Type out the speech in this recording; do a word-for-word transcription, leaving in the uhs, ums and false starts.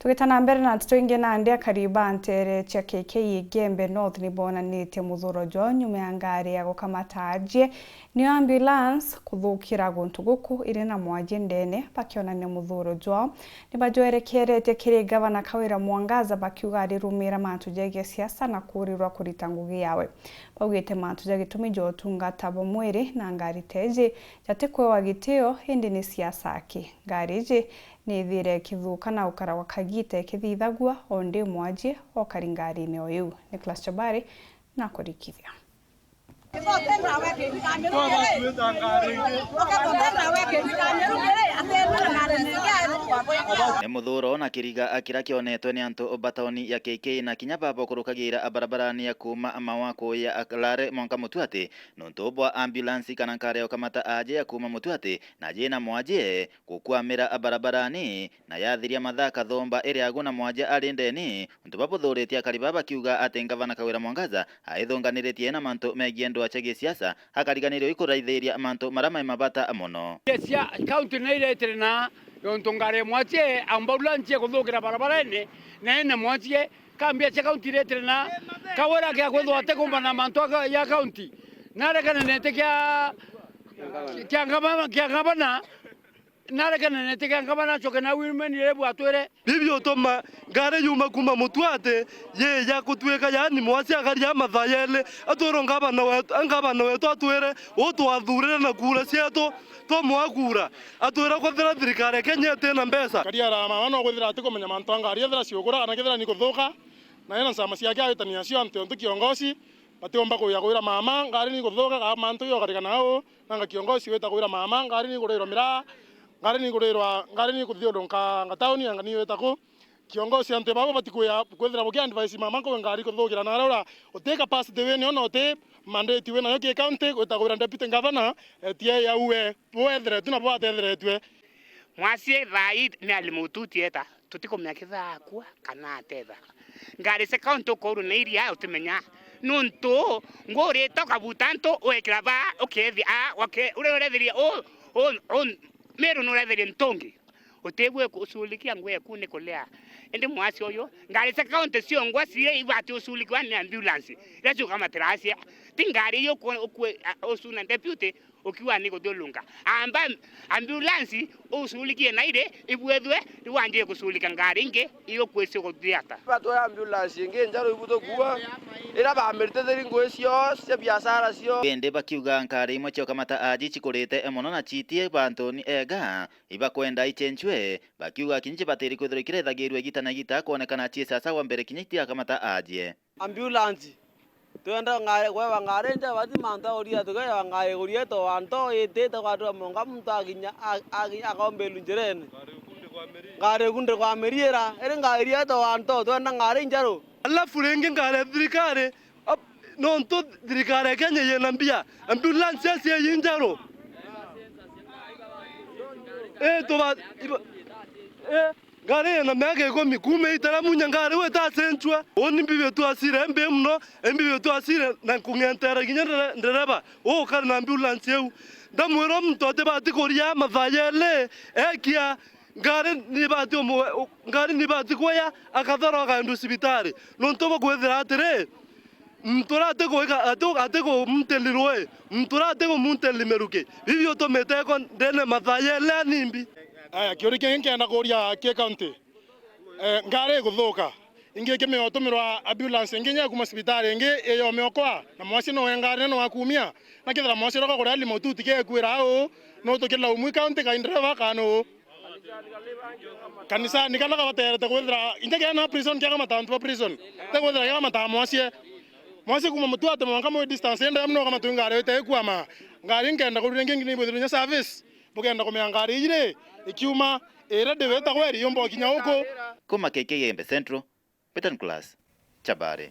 Tugita na mbere na nteto ingi, nandi akari ba nteere cia K K Igembe North ni bonanitie muthuro jwao nyuma ya ngari ya gukamata ajie, niyo ambulance, kuthukira guntu guku iri na mwajie ndene. Bakionania muthuro jwao, ni bajwerekeretie kiri Gavana Kawira Mwangaza, bakiuga arirumira mantu jegie siasa na kuurirwa kurita ngugi yawe. Baugite mantu ja gitumi ja utungata bwa mwiri na ngari teji jatikwewa gitio, indi ni siasa aki. Ngari iji ni ithiire ikithuka na gukara gwa kagiita ikithithagua, o ndi mwajie okari ngarine o iu. Nicholas Chabari nakurikithia. Ni muthuro na kiriga kiria kionetwe ni antu ba tauni ya K K na kinya baba ukurukagira barabarani ya kuuma Mawa kuuya Lare mwanka Mutuati, nontu bwa ambulansi kana nkari ya ukamata aje ya kuuma Mutuati na jina mwajie gukwamira barabarani, na yathiria mathaa kathomba iri agu na mwajie ari ndeni. Untu babuthuritie akari baa bakiuga ati Ngavana Kawira Mwangaza aithunganiritie na mantu megie ndwaa cia gisiasa, akariganirio ikuraithiria mantu maria mai mabata mono. Cia kaunti ni iretire na nontu ngari ya mwajie, ambulance ikuthukira barabarene, na ina mwajie, kambia cia kaunti iretire na Kawira kia kwithwa atikumba na mantu ya kaunti, narekananete kia, kia ngavana, kia ngavana, narekananete kia ngavana acoke na women rep atwire. Bibi utuma ngari yuma kuuma Mutuati, yija kutuika, yaani mwajie akari a mathaa yeli, atwirwe ngavana wetu, ngavana wetu atwire, uu twathurire na kura cietu, twamwaa kura, atwira kwethira thirikari ya Kenya itina mbeca. Kariara mama no kwithira atikumenya mantu a ngari ethira ciukura kana kethira ni kuthuka, na ena ncama ciake awitania nacio antu ontu kiongozi, batiumba kuya kwira mama ngari ni kuthuka kana mantu yo karikana au, nanga kiongozi wita kwira mama ngari ni kurirwa miraa, ngari ni kurirwa, ngari ni kuthiurunka nga tauni, anga ni wita ku. Kiongozi, antu babo batikwia kwithira buki advise mama nkuwe ngari kuthukira na aria ura uti capacity wina yo na uti mandate wina yo ki county gwita kwira deputy governor, etie ya uwe bwethire tu na bwatetheretue. Mwajie thaa ii ni ali Mututi eta, tutikumenya ketha akua kana atethara. Ngari cia county ukoorua na iria utimenya, nontu nguu urita ukabuta antu, wekira baa, ukethia aa, wake-, uria urethirie u, u, u, Meru nurethirie ntungi. Utigwe kushughulikia nguu eku ni kulia. Indi mwajie uyu, ngari cia county ciongwa ciri ibati ushughulikiwa ni ambulance. Iria ciukamatira acia. Ti ngari iyo uku-, uku-, a, ucuna deputy, ukiuga ni kuthiurunka. Amba ambulance ushughulikie na iri ibwethwe, riu wanjie kushughulika ngari ingi, iyo kwisi guthia ata? Batwire ambulance ingi njaru ibu tukua, ira bamirite thiri ngui cio cia biashara cio. Indi bakiuga nkari imwe cia ukamata aji cikurite mono na ciitie bantuni ega, ibakwenda icenjue, bakiuga kinya cibatiri kwithirwa ikirethagirua igita na igita kwonekana ciisasa wa mbere kinya itiakamata aji. Ambulance. Twenda ngari, kwewa ngari nja bati mantu auria, tukewa ngari kuria to anto itite kwatwa monga muntu akinya, a-, akinya akombelu njirene. Ngari kunde kwa miriira, iri ngari ria to anto, twenda ngari njaru. Alafu ringi ngari ya thirikari, ap-, nontu thirikari ya Kenya yina mbia, ambulance cia ii njaru. Eh, tuba-, iba-, eh, ngari ina miaka ikumi, kuuma itaramunya ngari iu itacenjua. Uu ni mbibi wetu acire mbi mono, mbibi wetu acire na nkung'entera kinya ndere-, ndereba uu ukari na ambulance iu. Ndamwira muntu atibati kuria mathaa yeli, ekia, ngari nibati umu-, u-, ngari nibati kuya, akathara akaendwa cibitari. Nontu bukwithira atiri, muntu uria atiku-, ati-, atikumuteli rui, muntu uria atikumunteli miruki, bibi utumite eko ndene mathaa yeli animbi. Aya, kiuria kingi nkenda kuria ki county. Eh, ngari ikuthuka. Ingi ikimea utumirwa ambulance ingi inya kuma cibitari ingi iyome okwa, na mwajie nowe ngari na nowe akumia. Na kethira mwajie roka kuria limo tu tikekwira au, no tukilaumu i county kai ndereva kana uu. Kanisani kana kabaterete kwithira, inja kiana prison kiakamata antu ba prison. Te kwithira kiakamata mwajie. Mwajie kuma Mutuati mwanka mwi distance inde amwe no kamatwi ngari ite ikwama. Ngari nkenda kururia ngingi ni ibwithirwe inya service. Bukenda kumenya ngari iji ri, ikiuma, ira ndiwita kweri yumba kinya uku. Kuma K K Igembe Central, Peter Nicholas, Chabari.